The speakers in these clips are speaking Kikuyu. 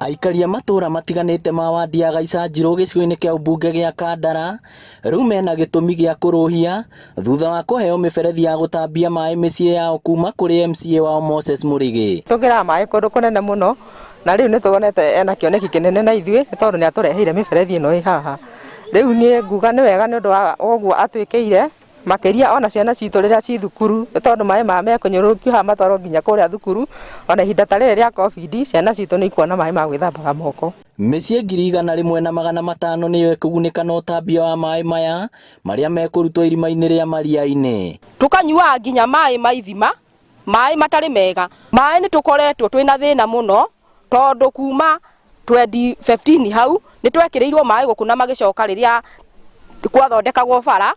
Aikari a matũra matiganĩte ma wandi ya Gaicanjirũ gĩcigo-inĩ kĩa ũmbunge gĩa Kandara rĩu mena gĩtũmi gĩa kũrũhia thutha wa kũheo mĩberethi ya gũtambia maĩ mĩciĩ yao kuma kũrĩ MCA wao Moses Mũrĩgĩ. Tũgĩraga maĩ kũndũ kũnene mũno na rĩu nĩ tuonete ena kĩoneki kĩnene na ithuĩ nĩ tondũ nĩ atũreheire mĩberethi ĩno ĩ haha. Rĩu niĩ nguga nĩ wega nĩ ũndũ wa ũguo atwĩkĩire makĩria ona ciana citũ rĩrĩa ci thukuru nĩ tondũ maĩ maya mekũnyũrũrũkio haha matwarwo nginya kũrĩa thukuru ona ihinda ta rĩrĩ rĩa Covid ciana citũ nĩ ikuona maĩ ma gwĩthambaga moko. Mĩciĩ 1,500 nĩyo ĩkũgunĩka na ũtambia wa maĩ maya marĩa mekũrutwo irima-inĩ rĩa Maria-inĩ. Tũkanyuaga nginya maĩ ma ithima, maĩ matarĩ mega. Maĩ nĩ tũkoretwo twĩna thĩna mũno tondũ kuma 2015 hau nĩ twekĩrĩirwo maĩ gũkũ na magĩcoka rĩrĩa kwathondekagwo bara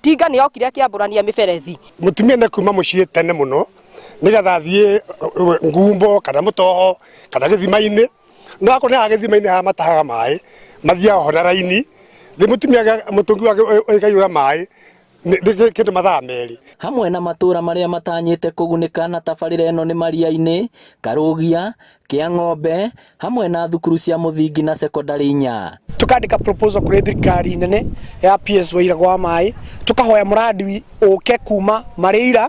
tinga nĩ yokire ĩkĩambũrania mĩberethi. Mũtumia nĩ kuma mũciĩ tene mũno nĩgetha athiĩ ngumbo kana mũtoho kana gĩthima-inĩ no akorwo nĩ haha gĩthima-inĩ haha matahaga maĩ mathiaga ho na raini rĩu mũtumia mũtũngi wake ũkaiyũra maĩ nĩ kĩndũ mathaa merĩ. Hamwe na matũra marĩa matanyĩte kũgunĩka na tabarĩra ĩno nĩ Maria-inĩ, Karũgia, Kĩang'ombe hamwe na thukuru cia mũthingi na cekondarĩ inya. Tukandika proposal kuri thirikari nene ya PS Wairago wa maĩ, tukahoya mũrandi ũke kuma Marĩira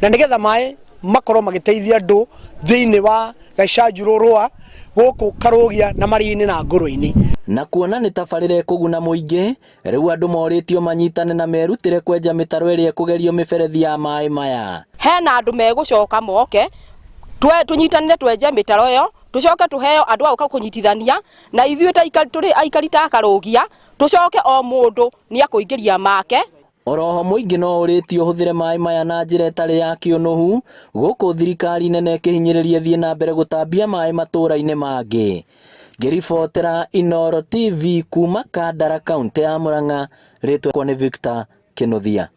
na nigetha maĩ makorwo magĩteithia andũ thĩinĩ wa Gaicanjurũ rũa gũkũ Karũgia na Maria-inĩ na Ngũrwe-inĩ. Na kuona nĩ tabarĩra ĩkũguna mũingĩ, rĩu andũ morĩtio manyitane na merutĩre kwenja mĩtaro ĩrĩa ĩkũgerio mĩberethi ya maĩ maya. Hena andũ megũcoka moke tũnyitanĩre twenje mĩtaro ĩyo, tũcoke tũheo andũ a gũka kũnyitithania na ithuĩ ta tũrĩ aikari ta Karũgia, tũcoke o mũndũ nĩ akũingĩria make. Oroho mũingĩ no ũrĩtio ũhũthĩre maĩ maya na njĩra ĩtarĩ ya kĩũnũhu gũkũ thirikari nene ĩkĩhinyĩrĩria ĩthiĩ na mbere gũtambia maĩ matũra-inĩ mangĩ. Ngĩribotera Inooro TV kuma Kandara kauntĩ ya Murang'a, rĩtwa nĩ Victor Kĩnuthia.